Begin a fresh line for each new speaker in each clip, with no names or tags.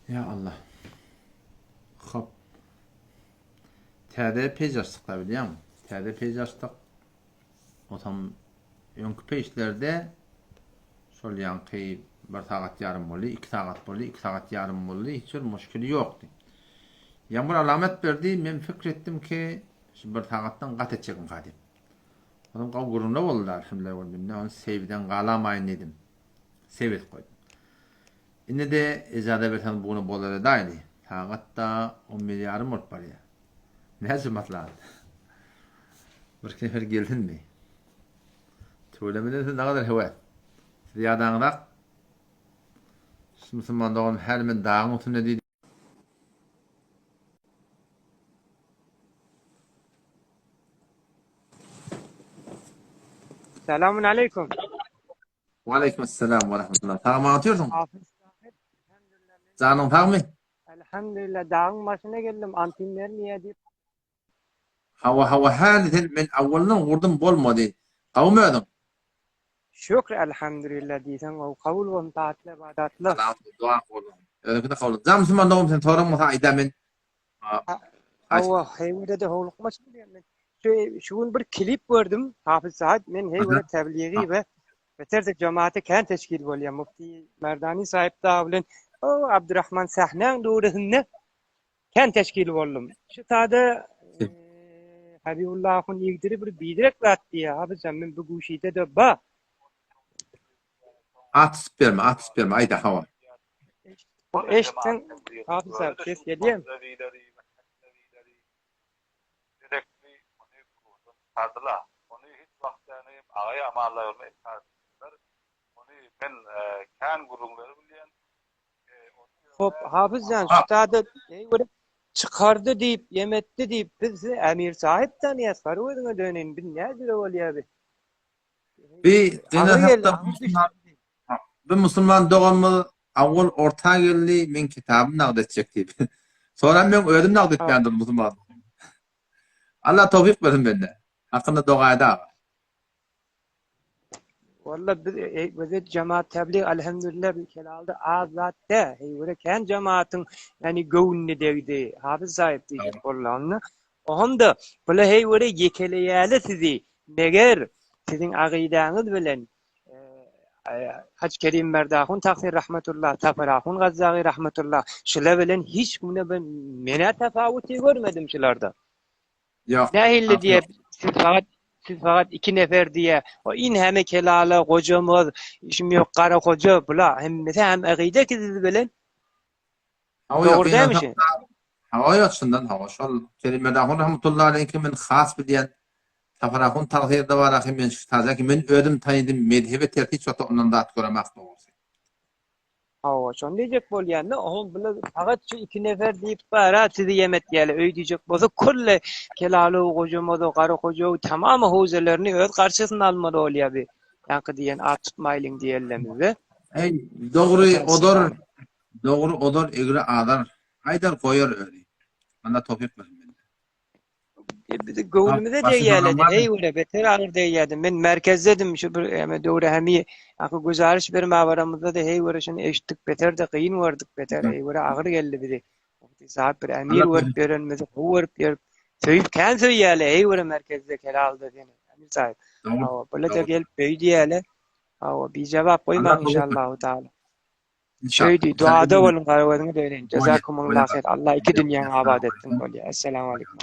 Ýa Allah. Hop. Täze page açdyk-da bilýäňmi? Täze page açdyk. Otam öňki peýçlerde şol ýaňky bir sagat ýarym boldy, iki sagat boldy, iki sagat ýarym boldy, hiç bir muşkili ýokdy. Ýaňy bir alamat berdi, men pikir etdim ki, şu bir sagatdan gat etjekmika diýip. Onuň gawy gürrüňler boldy, alhamdulillah, men ony seýbiden galamaýyn diýdim. Seýb edip goýdum. Indi-de ejaza berseňiz bu güne bolar edaýly. Sagat-da on bir ýarym bolup barýar. Näçe maslahat? Birki nefer gelsinmi? Tüwelemeden siz nagadar höwes. Siz ýadaňyzak. Şu musulman doganym häli men dagyň üstünde diýdi.
Selamun aleyküm.
Waleýkim essalam we rahmetullah. Sag aman otyrsyň? Janyň sagmy?
Elhamdülillah dagyň başyna geldim antin bermeýär diýip.
Hawa hawa häli sen men awalyndan gurdum bolmady. Gawumy özüň?
Şükür elhamdülillah diýseň gowy kabul bolsun taatly ybadatlar.
Dua kabul bolsun. Özüňki-de kabul bolsun. Jan musulman dogum sen soraň bolsa aýda men
Hawa, heýwede-de howlukmaç bolýan men. Şu şu gün bir klip gördüm. Hafyz Said men heýwede tebligi we beter-de jemaate kän teşkil bolýar. Mufti Merdani sahip dagy bilen o Abdurrahman Sähnäň döwresinde kän teşkil boldum. Şu sada Habibullah ahun ýigdiri bir biderek zat diýýär. Hafyz jan men bu guşide-de ba.
At tutup berme, at tutup berme, aýda hawa.
Eşitseň, Hafyz sahip ses gelýärmi? Hop, Hafyz jan, şu tada bir çykardy diýip, ýem etdi diýip, biz sizi Emir sahip tanýas, gara gözüňe döneýin, biz näjüre bolýar bi?
Bi Bir musulman doganymyz awwal orta geldi, meň kitabymy nagt etjek diýip. Soňra meň özüm nagt etmän durdum musulman. Allah towfyk bersin bende. Hakynda doga ede aga.
Walla biz bize jemaat tebliğ elhamdülillah bir kelalda az zat de. Heýwere kän jemaatyň ýani göwnüne degdi. Hafyz sahip diýjek boldy onda. Ohamda bula heýwere ýekeleýäli sizi. Meger siziň agydaňyz bilen Haj Kerim Merdahun tagsyr rahmetullah, Sapar ahun Gazzagy rahmetullah şular bilen hiç kimde bir menä tapawuty görmedim şularda.
Ýok.
Nähilli diýe siz fakat siz fakat iki nefer diýe. O in heme kelala gojamyz, işim ýok gara hoja bula hemmesi hem agyda ki siz bilen.
Dogry dälmi şi? Hawa ýok şundan hawa şol Kerim Merdahun rahmetullah aleýhi men has bilýän Sapar ahun tagsyrda bar ahy men şu taja ki men özüm tanydym mezhebe ters hiç wagtda ondan zat göremak dogrusy.
Hawa şony diýjek bolýanda oňa bular fakat şu iki nefer diýip bara sizi ýem etýäle öý diýjek bolsa külle Kelalow gojamozow Garahojow tamamy howzelerini öz garşysyna almaly bolýa bi ýaňky diýen at tutmaýlyň diýenlemizde.
Eý dogry odar dogry odar egri azar aýdar goýar özi. Allah towfyk bersin bende.
Bizi göwnümize degýärledi. Heý göre beter agyr degýärdi. Men merkezdedim şu bir eme döwre hemi aky güzariş bermäge baramyzda-da heý göre şuny eşitdik beter-de gyn gördük beter heý göre agyr geldi bizi. Zat bir emir görüp ýörenimizi gowy görüp ýörüp söýüp kän söýýärler heý göre merkezde kelalda seni. Emir sahip. Hawa, bile-de gelip öý diýýärler. Hawa, bijabap goýmaň inşallahu taala. Şeýdi, duada boluň, gara gözüňe döneýin. Jazakumullah haýr. Allah iki dünýäňi abat etsin bolýar. Esselamu aleýkum.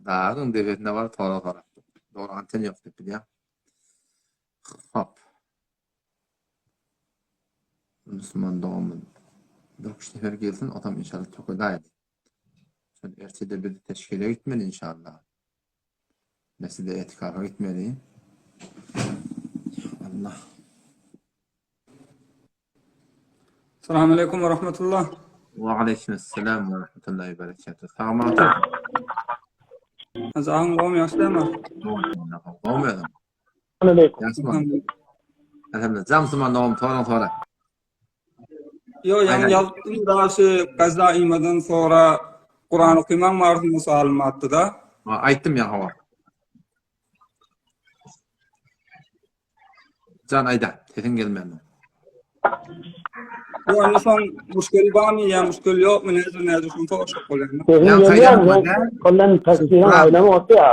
Dagyň depesinde bar sorag sorap. Dogry anten ýok diýip bilýän. Hop. Musulman doganymyz bir kişi sefer gelsin, otam inşallah tökedaýdy. Şol ertede biz teşkile gitmeli inşallah. Mesjide etikafa gitmeli. Allah.
Salam aleykum ve rahmetullah.
Ve aleyküm selam ve rahmetullahi ve berekatuhu. Sag otur.
Azağın gowmy ýagşy
Gowmy özüň? Elhamdülillah. Jam musulman dogum soraň sora.
Ýo, ýaňy ýazypdym da şu gaza imadan sonra Kur'an okymaň barasynda soalym atdy-da.
Ha, aýtdym ýa hawa. Jan aýda, sesiň gelmändir.
Ýok, indi soň muşkeli barmy ýa muşkeli ýokmy, nädür nädür şony soraşjak bolýan.
Sesiň
Ýa
gelýärmi?
kaýdan
Ondan tassygyň aýlama otýa.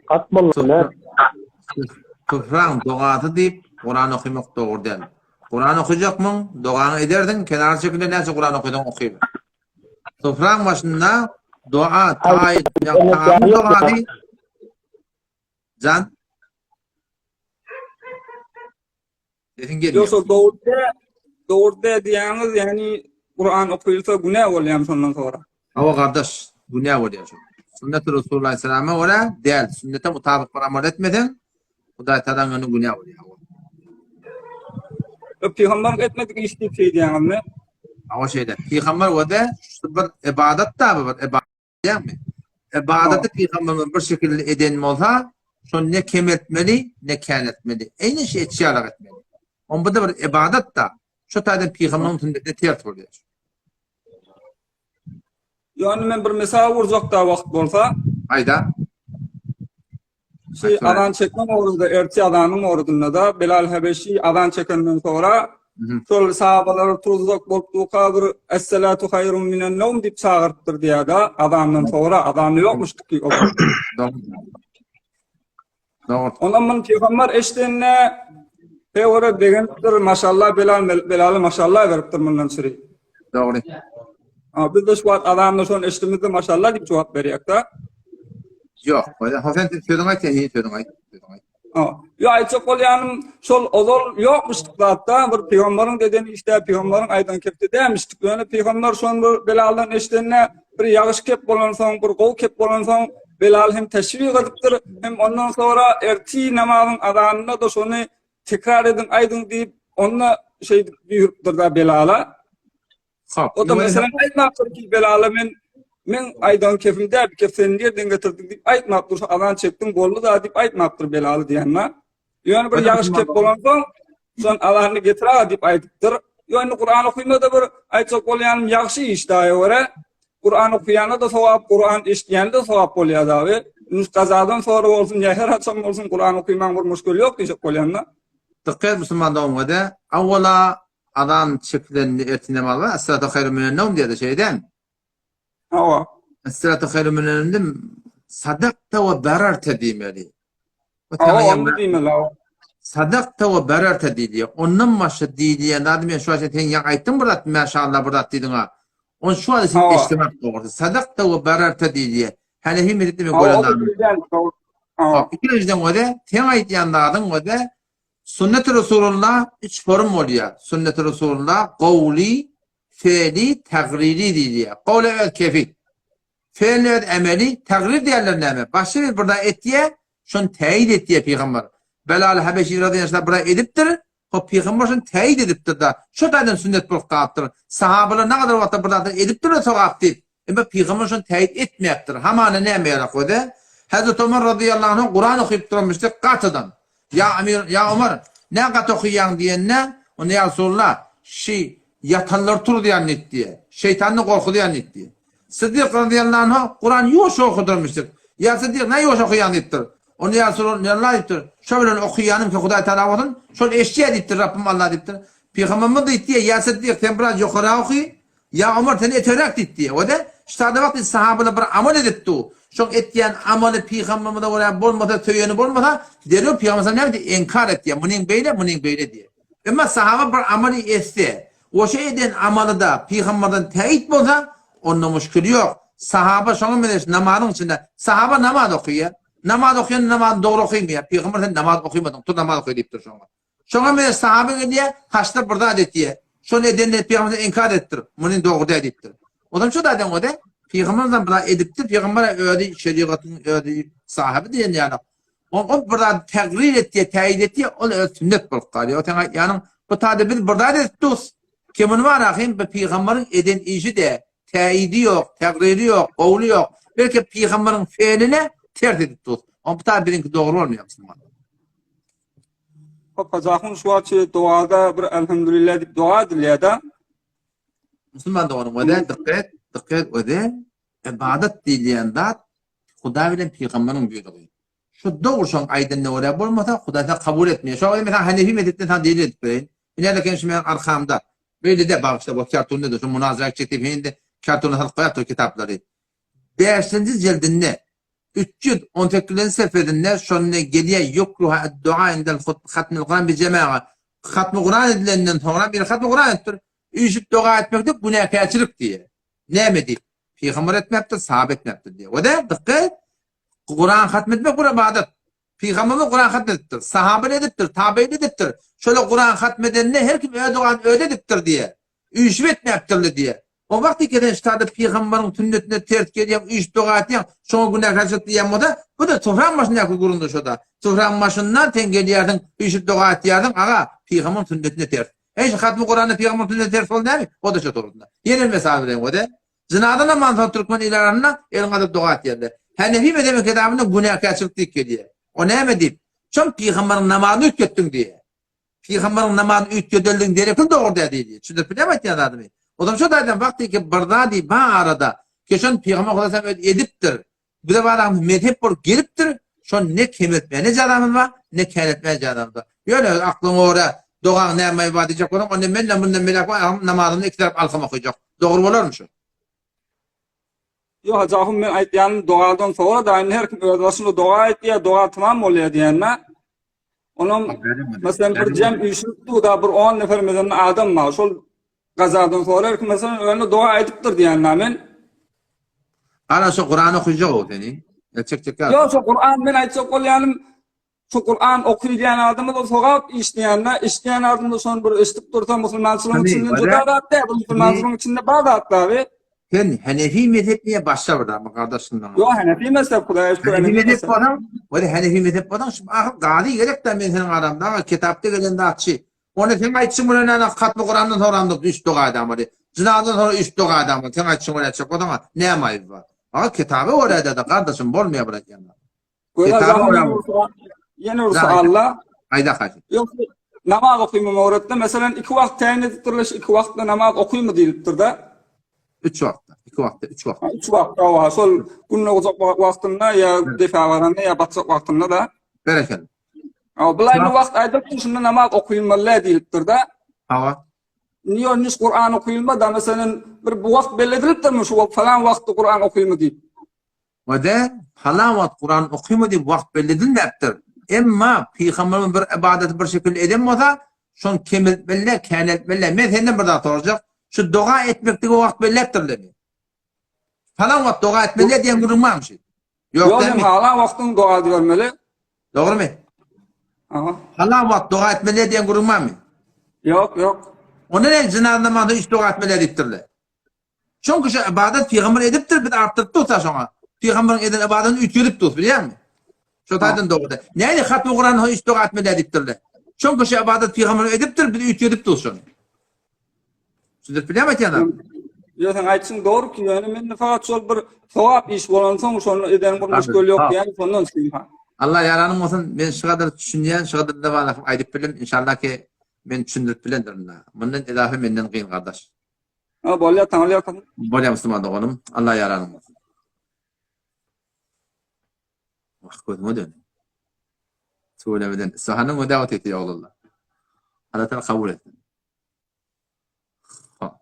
Gat boldy ne?
Küfraň dogasy diýip Kuran okymak dogry däl. Kuran okyjakmyň, dogaňy edersiň, kenara çekilde näçe Kuran okysaň okyber. Sufraň başynda doga, taý, tagamyň dogasy Jan. Sesiň gelýär.
Ýogsa dogry dä, dogry dä diýýäňiz, ýagny Kuran okylsa günä bolýarmy şondan soňra?
Hawa gardaş, günä bolýar şol. Sünnet Resulullah aleyhissalama görä däl, sünnete mutabyk bir amal etmeseň, Hudaý tagalaň öňünde günä bolýar.
Pygamber etmedik iş diýip şeý diýýäňizmi?
Hawa şeýle. Pygamber wada şu bir ibadat da bir ibadat. Bilýäňmi? Ybadaty pygamberimiz bir şekilde eden bolsa, şony ne kemeltmeli, ne käneltmeli. Eýni şi etşi ýalak etmeli. On bu-da bir ybadat-da. Şo taýdan pygamberimiň sünnetine ters bolýar.
Ýöne men bir mysal urjak-da wagt bolsa.
Aýda.
Şu azan çekme mowzuda erti azanyň mowzunda-da Bilal Habeşi azan çekenden soňra şol sahabalary turuzjak bolup durka bir Esselatu haýrun minen nowm diýip çagyrypdyr diýýär-de azandan soňra azan ýokmuş ki o.
Dogry.
Ondan muny pygamber eşidende Peýgambere begenipdir, maşallah Bilal Bilaly maşallah beripdir mundan çyry.
Dogry.
Ha, biz de şu wagt azandan şony eşidimizde maşallah diýip jogap berýäk-de.
Ýok, ha sen sözüňi aýt, sen sözüňi aýt, sözüňi aýt.
Ha, ýa aýtjak bolýanym şol ozal ýokmuşdyk zatda bir pygamberiň deden işde pygamberiň aýdan kepde dämişdik. Ýöne pygamber şony bir Belaldan eşidende bir ýagyş kep bolansoň, bir gowy kep bolansoň Belal hem teşwik edipdir, hem ondan sonra erti namazyň azanynda da şony tekrar ediň, aýdyň diýip, onda şeýdip buýrupdyr-da Belala.
Hop.
O da meselem aýtmapdyr ki Belala men men aýdan kefim däl, bir kef sen nirden getirdiň diýip aýtmapdyr, şu azan çekdiň boldy da diýip aýtmapdyr Belaly diýenme. Ýöne bir ýagyş kep bolansoň, şon azanyny getir aga diýip aýdypdyr. Ýöne Kur'an okymada bir aýtjak bolýanym ýagşy iş daýa görä. Kur'an okuýana da sogap, Kur'an eşidýäne de sogap bolýar dagy. Indi gazadan sonra bolsun ýa her haçan bolsun Kur'an okymaň bir muşkeli ýok diýjek bolýan-da.
Dykgat musulman doganlara, awwala Azan çekilende ertir namaz bar. Es-salatu haýrun minen-nowm diýýär-de şeýdem.
Hawa.
Es-salatu haýrun minen-nowm sadakta we bararta diýmeli.
Hawa, onda diýmeli. Hawa.
Sadakta we bararta diýilýär. Ondan başga diýilýän zady men şu wagt sen ýaňy aýtdyň bir zat, maşallah bir zat diýdiň ha. Ony şu wagt sen eşitmek dogrusy. Sadakta we bararta diýilýär. Hanefi mezhepde men gören zadym. Hawa, ikinjiden özi sen aýdýan zadyň özi Sünneti Resulullah üç forum bolýar. Sünneti Resulullah gowly, fe'li, tagriri diýilýär. Gowly öz kefi. Fe'li öz emeli, tagrir diýerler näme? Başga bir bir zat etýär, şony täýit etýär pygamber. Belal Habeşi razyýallahu anh bir zat edipdir, hop pygamber şony täýit edipdir-de, şo taýdan sünnet bolup galypdyr. Sahabalar nagadar wagtda bir zat edipdir-de sogap diýip, Emma pygamber şony täýit etmäpdir. Hamana näme ýarak özi? Hezreti Omar razyýallahu anhu Kuran okyp duranmyşdy gatydan. Ýa Amir, ýa Omar, nä gaty okyýaň diýende, onda ýa Resulallah, şi ýatanlary turuzýan diýip diýýär. Şeýtany gorkuzýan diýip diýýär. Syddyk razyýallahu anhu Kuran ýuwaş okudyrmyşdyk. Ýa Syddyk, nä ýuwaş okyýaň diýipdir. Onda ýa Resulallah diýipdir, şo bilen okyýanym ki Hudaý Tagala bolsun, şol eşidýär diýipdir, Rabbym Allah diýipdir. Pygamberimiz diýipdir, ýa Syddyk, sen biraz ýokarak oky, Ýa Omar sen eteräk diýip diýýär. O-da, Ştada wagty sahabalar bir amal edip dur. Şoň etýän amaly pygamberimize görä bolmasa, söýeni bolmasa, derrew pygamber näme diýýär? Enkar etýär. Munyň beýle, munyň beýle diýýär. Emma sahaba bir amaly etse, oşa eden amaly-da pygamberden täýit bolsa, onda muşkil ýok. Sahaba şoňa meňzeş namazyň içinde, sahaba namaz okaýar. Namaz okaýan namazyny dogry okaýmaýar. Pygamber sen namaz okymadyň, tur namaz oky diýipdir şoňa. Şoňa meňzeş sahaba gelýär, haçda bir zat etýär. Şony edende pygamber inkar edipdir. Muny dogry däl diýipdir. Ondan şu zadyň özi pygamberimizden bir zat edipdir. Pygamber özi şerigatyň özi sahaby diýen ýaly. Ol ol bir zat tagrir etdi, täýit etdi, ol öz sünnet bolup galýar. O sen aýtýanyň bu taýda biz bir zat edip dus. Kimini bar ahym bu pygamberiň eden işi de täýidi ýok, tagriri ýok, gowly ýok. Belki pygamberiň feline ters edip dus. Ol bu taýda biziňki dogry bolmaýar musulman.
Hop Hajahun şu wagt şeýle dogada bir elhamdülillah diýip doga edilýär-de.
Musulman doganym öze dykgat, dykgat öze ibadat diýilýän zat Hudaý bilen pygamberiň buýrugy. Şu dogry şoň aýdanyna görä bolmasa, Hudaý seni kabul etmeýär. Şoňa görä men saňa Hanefi mezhepden saňa delil edip bereýin. Ine eken şu meniň arkamda. Beýle-de bagyşla bu kartunda-da şu munazara etjek diýip indi kartona salyp goýapdyr kitaplary. Bäşinji jildinde 318-nji sefedinde şonda gelýär ýukruha ad-dua indel hatmil Kuran bi jemaga. Hatmy Kuran edilenden soňra bir hatmy Kuran etdir. Üýşüp doga etmeklik günäkärçilik diýýär. Näme diýip? Pygamber etmepdir, sahaba etmepdir diýýär. O-da dykgat Kuran hatm etmek bir ybadat. Pygamberimiz Kuran hatm edipdir. Sahabeler edipdir, tabeýin edipdir. Şöyle Kuran hatm edende her kim öz dogany özi edipdir diýýär. Üýşüp etmäpdirler diýýär. O wagt eken ştada pygamberiň sünnetine ters gelýän üýşüp doga etýän, şoňa günäkärçilik diýýän bolsa, bu-da Tuhran başyndaky gürrüňdir şoda. Tuhran başyndan sen gelýärsiň, üýşüp doga etýärsiň, aga, pygamberiň sünnetine ters. Eý, şu hatmy Kuranda pygamberiň sünnetine ters boldy näme? O-da şo dogrusynda. Ýene bir mysal bereýin, o-da Jynaza namazyndan soň türkmen il arasynda elini galdyryp doga etýärler. Hanefi mezhebiň kitabynda günäkärçilik diýip gelýär. O näme diýip? Şol pygamberiň namazyny üýtgetdiň diýýär. Pygamberiň namazyny üýtgedenligiň derekini dogry däl diýilýär. Düşündirip bilýärmi aýtýan zadymy? Ozam şo taýdan wagty ki bir zady bar arada, ki şony pygamber Hudaý öz edipdir. Bize bar mezhep bolup gelipdir. Şony ne kemeltmäne jazamyz bar, ne käletmäne jazamyz bar. Ýöne aklyňa görä dogaň näme bar diýjek bolsaň, onda menden mundan beläk bar, namazymda iki tarap alkym okaýjak. Dogry bolarmy şu?
Ýok, Hajy ahun men aýtýanym dogadan soňra da indi her kim öz başyna doga aýtýar, doga tamam bolýar diýende. Onam meselem bir jem üýşüp dur-da bir 10 nefer meselem adam bar. Şol gazadan soňra her kim meselem önüne doga aýdypdyr diýende men.
Ana şu Kur'an okuyacak o seni. Ya çek çek.
Ýok, şu Kur'an men aýtjak bolýanym Şu Kuran okyýan adama da sogap işleýände, işleýän adam da şony bir eşidip dursa musulmançylygyň içinden juda zat däl, bu musulmançylygyň içinde bar zat abi.
Sen Hanefi mezhep niye başla bir ama kardeşim bana.
Yo Hanefi mezhep Hudaýa şükür
Hanefi mezhep bolsaň, weli Hanefi mezhep bolsaň, şu ahyr gazy gerek da men seniň aramda, kitapda gelen zatçy. Ony sen aýtşyň bilen ana hatmy Kurandan soramda üç doga adamady. Jynadan sonra üç doga adamady. Sen aýtşyň bilen etjek bolsaň, näme aýyp bar? Aga kitaba görä de kardeşim bolmaýar bir aýtýan.
Ýene bir sualla.
Aýda haýsy?
Ýok, namaz okymy öwretdi. Meselem, iki wagt täyin edipdirler, şu iki wagtda namaz okymy diýilipdir-de.
Üç wagtda, iki wagtda, üç wagtda.
Üç wagtda, hawa, şol gün dogujak wagtynda ýa depe baranda ýa batjak wagtynda da.
Berekella.
Hawa, bular indi wagt aýdypdyr, şunda namaz okylmaly diýilipdir-de.
Hawa.
Indi ýok, indi Kuran okylma-da, meselem, bir bu wagt belli edilipdirmi şu wagt falan wagtda Kuran okymy diýip.
We-de, Palan wagt Kuran okyma diýip wagt belli edilmäpdir. Emma Pygamberimiz bir ybadaty bir şekilde eden bolsa, şony kemeltmeli-dä, käneltmeli-dä. Men senden bir zat sorajak, şu doga etmeklige wagt belläpdirlermi? Palan wagt doga etmeli-dä diýen gürrüň barmy şu?
Ýok, Ýok, sen halan wagtyň doga edibermeli.
Dogrumy?
Aha.
Halan wagt doga etmeli diýen gürrüň barmy?
Ýok, ýok.
Onda näme jynaza namazynda üç doga etmeli diýipdirler? Çünki şu ybadat pygamber edipdir, biz artdyryp dursa şoňa. Pygamberiň eden ybadatyny üýtgedip durus, bilýärmi? Şo taýdan dogry. Näme hatmy Kurany üç doga etmeli diýipdirler. Çünki şu ybadat pygamber edipdir, biz üýtgedip durus şony. Düşündirip bilýärmi aýtýan zadym?
Ýok, sen aýtşyň dogry ki, ýöne mende fakat şol bir sogap iş bolansoň şony eden bir müşgil ýok diýen şondan üçin.
Allah ýaranyň bolsun, men şu gadar düşünýän, şu gadar da aýdyp bildim. Inşallah ki men düşündirip bilendirin. Mundan edafe menden gyn gardaş.
Ha bolýar taňry ýalkasyn.
Bolýar musulman doganym. Allah ýaranyň bolsun. Wah gözüňe dön. Tüwelemeden Isfahanyň we dawet etdi oglanlar. Allah taala kabul etsin. Hop.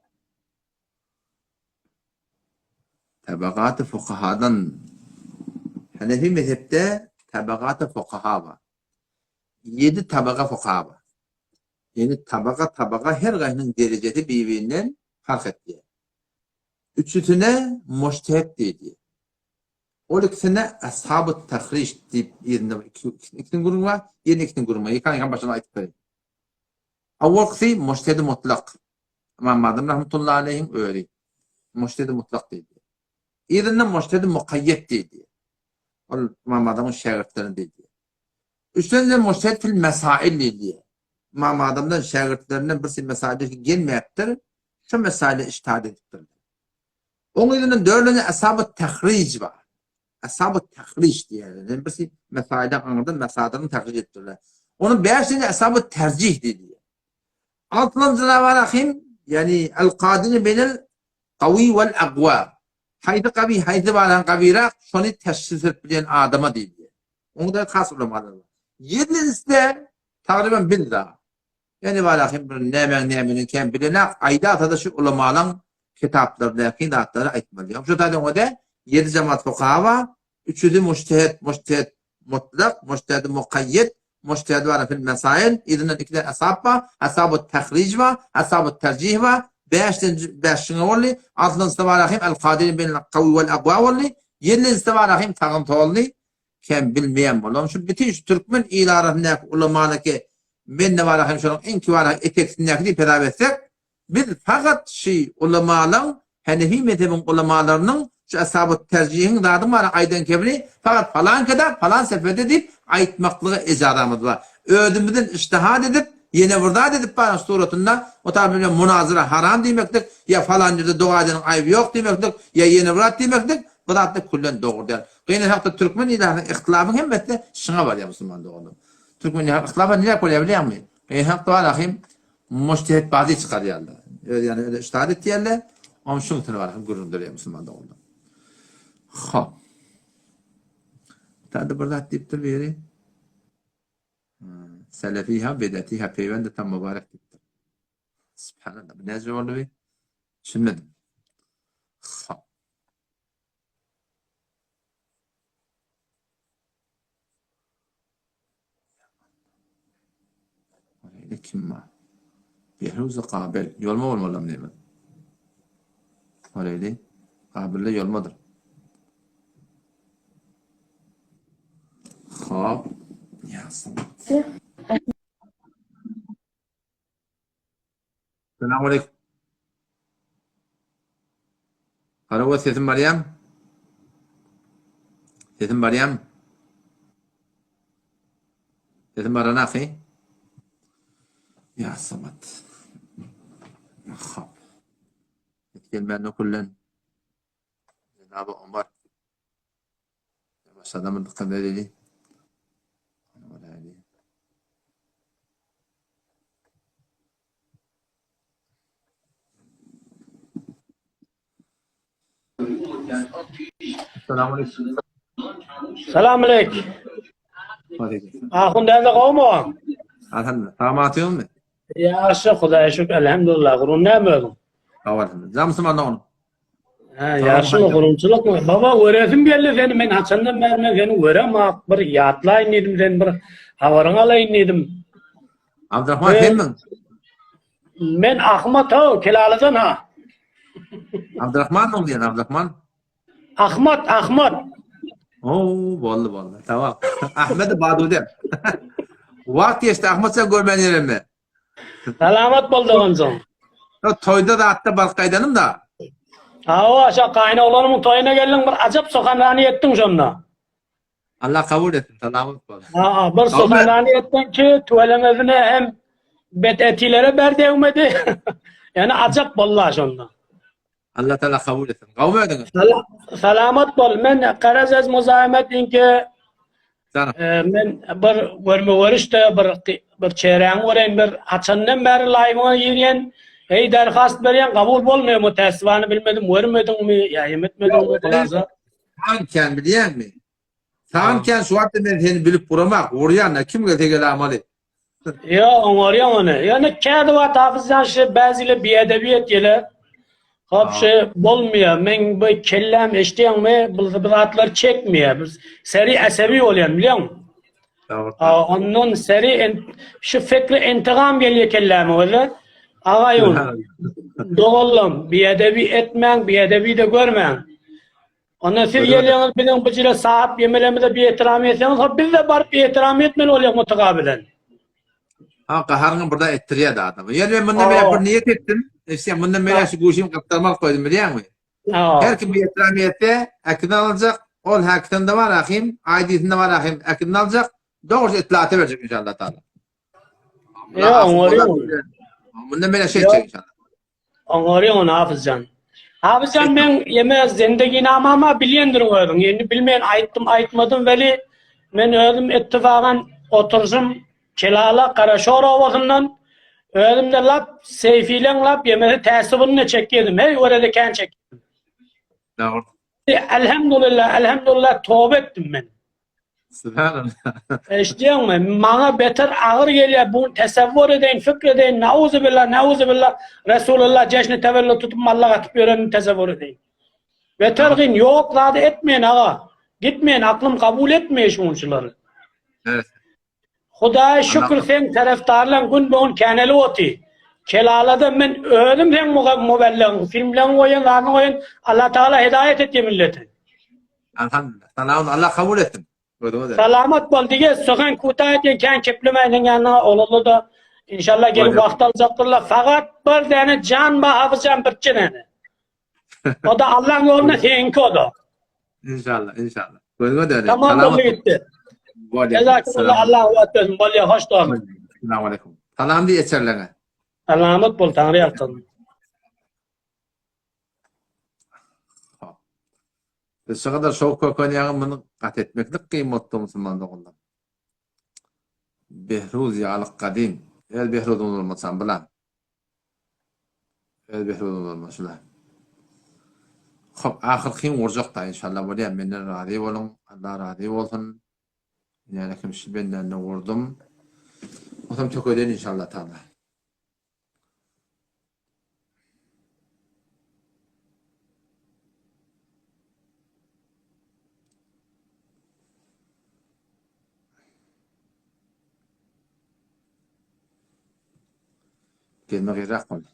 Tabakaty fukahadan Hanefi mezhepde tabakaty fukaha bar. 7 tabaka fukaha bar. Ýöne tabaga-tabaga her gaýsynyň derejesi bir-birinden parh etýär. Üçüsine mujtehid diýilýär. Ol ikisine ashabu tahrij diýip ýerinde ikisiniň gürrüňi bar, ýene ikisiniň gürrüňi bar. Ýeke-ýeke başyndan aýdyp bereýin. Awalkysy mujtehidi mutlak. Ymam Azam rahmetullahi aleýhiň özi mujtehidi mutlak diýilýär. Yzynda mujtehidi mukaýýet diýilýär. Ol Ymam Azamyň şägirtlerine diýilýär. Üçünjiden mujtehid fil mesail diýilýär. Ymam Azamdan şägirtlerinden birsi mesailde gelmäpdir, şu mesailde ijtihad edipdirler. Oň yzyndan dördünji ashabu tahrij bar. Ashabu tahrij diýýärler. Yani birsi mesailden aňyrdan mesailden tahrij edipdirler. Onuň bäşinji ashabu terjih diýilýär. Altynjy Rahim, ýani al-qadir benel qawi wal aqwa. Haýsy gawi, haýsy baran gawirak, şony teşhis edip bilýän adama diýilýär. Oňda has ulamalar bar. Ýedinjisi-de tagryban biz da. Ýöne walakin bir nämäň nämeden kän bilenak, aýdasa-da şu ulamalaň kitaplaryndaky zatlary aýtmaly. Ýok, şu taýdan oňa-da ýedi jemaat fukaha bar, üçüsi mujtehid, mujtehid mutlak, mujtehid mukaýýed, mujtehid bar fil mesail, yzyndan iki däne ashab bar, ashabu tahrij bar, ashabu terjih bar, bäşden bäş şuňa boldy, altynjysy bar hem al-kadirin beýnel kawi wal agwa boldy, ýedinjisi bar hem tagym toldy, kem bilmeýän bolan şu bütin şu türkmen il arasyndaky ulamalaky men-de bar hem şonuň iň kibar eteksindäki diýip hesap etsek, biz fakat şu ulamalaň Henefi mezhebiň ulamalarynyň şu Eshabu terjihiň zadyň bar aýdan kebini fakat falan kitap falan seferde diýip aýtmaklyga ejazamyz bar. Özümizden ijtihad edip ýene bir zat edip baran suratynda o tarap bilen munazara haram diýmeklik ýa falan ýerde doga edeniň aýby ýok diýmeklik ýa ýene bir zat diýmeklik bu zatlar küllen dogry däl. Gynansak-da türkmen ilatynyň yhtilafyň hemmesi-de şyňa barýar musulman doganlar. Türkmen ilatynyň yhtilafy nirä bolýar bilýäňmi? Gynansak-da bar ahym mujtehid bazy çykarýarlar. Öz ýany özi ijtihad etýärler. Onuň şuň üstüne bar ahym gürrüň dörýär musulman doganlar. Hop. Täze bir zat diýipdir biri. Selefiha bedetiha peýwende tam mübarek diýipdir. Subhanallah. Bu näce boldy bi? Düşünmedim. Hop. Orayda kim var? Behruz Kabil. Yolma olmalı diýmek. Orayda Kabil'de yolmadır. Hop. Ýazsyn. Salam aleyküm. Garagoz sesim barýam? Sesim barýam? Sesim baranaky? Ya Samat. Hop. Gelmän okuldan. Cenab-ı Omar. Başladamyr dykgat edeli. Salam aleyküm.
Salam aleyküm. Ahun däde gowmy?
Alhamdulillah. Salamat ýokmy?
Ýagşy, Hudaýa şükür, elhamdulillah. Gurun näme özüň?
Sag ol. Jam musulman dogan.
Ha, ýagşymy, gurunçylykmy? Baba, göresim geldi seni. Men haçandan bäri men seni göremak, bir ýatlaýyn diýdim, sen bir habaryňy alaýyn diýdim.
Abdurrahman senmiň?
Men Ahmat ha, Kelalydan ha.
Abdurrahman mı diýen Abdurrahman?
Ahmat, Ahmat.
Oo, boldy, boldy. Tamam. Ahmet Badude. Wagt geçdi, Ahmat sen görmän ýerimi.
Salamat bol doganjyň.
Şo toýda zatda baryp gaýdanym da.
Hawa, şo gaýynoglanymyň toýuna geldiň, bir ajap sohanrany etdiň şonda.
Allah kabul etsin, salamat bol.
Ha, bir sohanrany etdiň ki, tüwelemesine hem bet etilere ber degmedi. Ýani ajap boldy şonda.
Allah Taala kabul etsin. Gawmy ödüňiz?
Salamat bol. Men garaz ez muzahemet inki men bir görme görüşde bir bir çäräňi göreýin bir haçandan bäri laýwyňa girýän heý derhast berýän kabul bolmaýar mutässibany bilmedim görmediňmi ýa hem etmediňmi gulaza.
Sen kän bilýäňmi? Sen kän şu wagtda men seni bilip guramak, urýan kim gelse gel amaly.
Ýok, oňarýaň ony. Ýöne kädi wagt Hafyzjan şi bäzile biedebi etýele. Hop şi bolmaýar. Meň bu kelläm eşidýäňmi, bu bu zatlar çekmeýär. Bir seri esebi bolýan, bilýäňmi? Ondan seri şu fikri intigam gelýär kelläme özi. Agaýun. Doganlam, biedebi etmäň, biedebi-de görmäň. Onda siz gelýäňiz biziň bu jire sahyp ýemelerimize biehtiram etseňiz, hop biz-de baryp biehtiram etmeli bolýak mutagabilen.
Ha, gaharyňy birden etdirýär-de adamy. Ýöne men mundan beýläk bir niýet etdim. Eşitýäň, mundan beýläk şu guşymy gapdaryma alyp goýdum, bilýäňmi? Her kim biehtiram etse, äkidin aljak, ol häkisinde bar ahim, ID-sinde bar ahim, äkidin aljak, dogrusy etlata berjek inşallah taala.
Ýok, oňarýan.
Mundan beýläk şeýtjek inşallah.
Oňarýaň ony Hafyzjan. Hafyzjan meň ýeme zendeginamama bilýändirin özüň. Indi bilmeýän aýtdym aýtmadym weli men özüm ettifagan oturşym Kelala Garaşor obasyndan özümde lap Seýfileň lap ýemesi täsibini çekýedim. Heý görede kän çekýedim.
Dogry.
Elhamdulillah elhamdulillah toba etdim men.
Subhanallah.
Eşidýäňmi? Maňa beter agyr gelýär, bu tesewwur edeýin, fikr edeýin, nauzubillah, nauzubillah, Resulullah jeşni tewellüd tutup mallak atyp ýörenini tesewwur edeýin. Beter gyn, ýok zady etmeýin aga. Gitmeýin, aklym kabul etmeýär şunçylary.
Evet.
Hudaýa şükür seň tarafdarlaň gün bu gün känelip oty. Kelalada men özüm seň mubellegiň, filmleňi goýan, zadyňy goýan, Allah Tagala hidaýat etýär milleti.
Elhamdülillah. Salam Allah kabul etsin. Özüňe de.
Salamat bol dige sogan kuta etýän kän keplemäýin seň ýanyňa olalda da inşallah gelip
Bolýar.
wagt aljakdyrlar. Fakat bir däne jan ba hafyzjan birçe däne. O da Allah'ın ýoluna seňki o da.
İnşallah, inşallah. Gözüňe döneýin.
Tamam
Salamat
boldy
bol.
gitdi.
Bolýar.
Jazakumullah
Salam.
Allah kuwwat bersin. Bolýar hoş dogan.
Selamu aleyküm. Salam diý eçerlere.
Salamat bol Taňry ýalkasyn.
Hop. Biz şu kadar şow kökenýäňi muny gat etmeklik kyn bolupdyr musulman doganlar. Behruz ýalyk gadym. Öz Behruzyňyz bolmasam bilan. Öz Behruzyňyz bolmasa şula. Hop, ahyrkyň gurjak da inşallah bolýar. Menden razy boluň. Allah razy bolsun. Näme kim şu benden gurdum. Otam tökeden inşallah taala. Gelme gyrak boldy.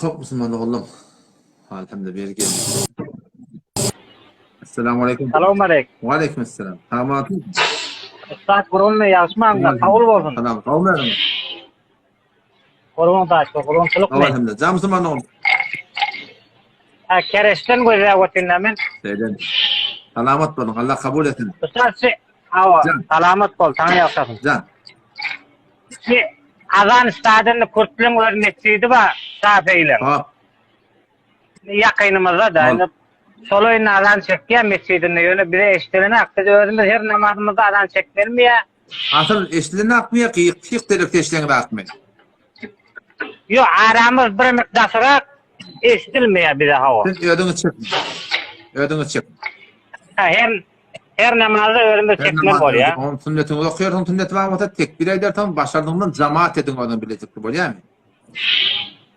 Hop musulman oglum. Alhamdulillah bir geldi. Assalamu aleykum.
Salam aleykum.
Wa aleykum assalam. Salam.
Ustad gurulmy ýagşymy aňda kabul bolsun.
Salam. Gowmy?
Gurban daşda gurbançylykmy?
Alhamdulillah. Jam musulman oglum.
Ha kereşden gözläp otyryn men.
Seýlen. Salamat boluň. Allah kabul etsin.
Ustad Hawa, salamat bol, saňa ýagşasyn.
Jan.
Ki Azan stadionda kürtleň öz mesjidi bar, Şafeýleň.
Ha.
Ýakynymyzda da, indi şol öýünde azan çekýär mesjidinde, ýöne bize eşidilenak. Biz özümiz her namazymyzda azan çekmelimi ýa?
Asyl eşidilenakmy ýa gyýyk-pyýyk derek eşideňizakmy?
Ýok, aramyz biremik daşyrak eşidilmeýär bize hawa.
Siz özüňiz çekiň. Özüňiz çekiň.
Ha, her Her namazda özümiz çekmeli bolýar.
Onuň sünnetini okýarsyň, sünnet bar bolsa tekbir aýdarsyň, başardygyňdan jamaat ediň onuň bilejikli bolýarmy?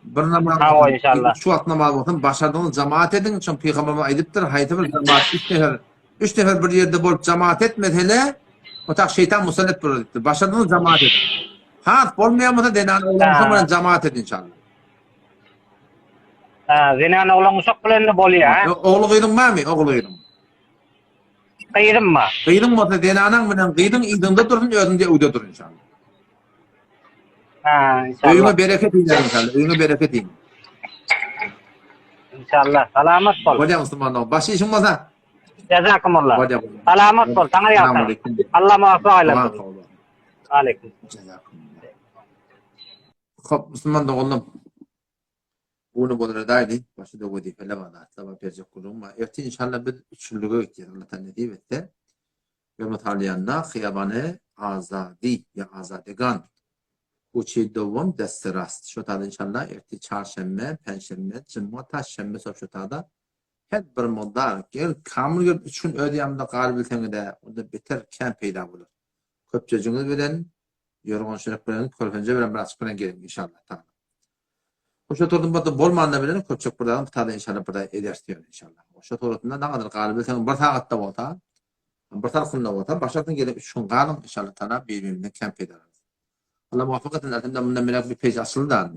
Bir namaz
Hawa inşallah.
Üç wagt namaz bolsun, başardygyňyz jamaat ediň. Çünki pygamberimiz aýdypdyr, haýsy bir jamaat üç nefer, üç nefer bir ýerde bolup jamaat etmesele, o tak şeýtan musallat bolar diýipdir. Başardygyňyz jamaat ediň. Has bolmaýan bolsa zenan oglan uşak bilen jamaat edin inşallah.
Ha, zenan oglan uşak bilen de bolýar.
Ogly gyzyň barmy? Ogly gyzyň.
Gyzym bar.
Gyzyň bolsa zenanaň bilen gyzyň yzyňda dursun özüň de öýde dur inşallah.
Ha, inşallah.
Öýüňe bereket iner inşallah. Öýüňe bereket iner.
İnşallah. Salamat bol.
Bolýar musulmanlar. Başy işiň bolsa.
Jazakumullah.
Bolýar.
Salamat bol. Saňa ýalkasyn. Allah muvaffak eylesin. Aleyküm.
Jazakumullah. Hop musulman doganlarym. Uny bolar edäýdi. Başda wezipeler bar, zatlar bar, berjek gürrüňim bar. Ertir inşallah biz üçünlige gitýäs, Allah taala nesip etse. We mysalýanda Hyýabany Azadi ýa Azadegan Kuçi dowam desti rast. Şo tada inşallah ertir çarşenbe, penşenbe, juma ta şenbe sop şo tada her bir mugdar gel kamyl gelip üç gün öz ýanymda galybilseňiz-ä onda beter kän peýda bolar. Köpjejiňiz bilen ýorgan çörek bilen körpenje bilen bir açyk bilen geliň inşallah taala. Hoşa turdum bolsa bolmanda bilen köpçük bir zadyň pytada inşallah bir zat ederis diýen inşallah. Hoşa suratynda nagadar galybilseň bir sagatda bolsa, bir salkynda bolsa başarsyň gelip üç gün galyň inşallah taala bir-birimizden kän peýdalanarys. Allah muvaffak etsin elhamdülillah mundan beýläk bir peýj açyldy da.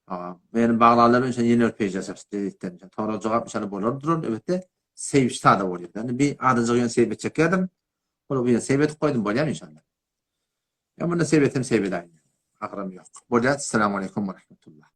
Aa, meni baglarlar bilen ýene bir peýj açarys diýipden. Sorag jogap inşallah bolar durar. Elbetde save sada bolýar. Yani bir adajyk ýöne save etjek ýerdim. Ol bir save edip goýdum bolýar inşallah. Ýa munda save etsem save edäýin. Agram ýok. Bolýar. Assalamu alaykum we rahmetullah.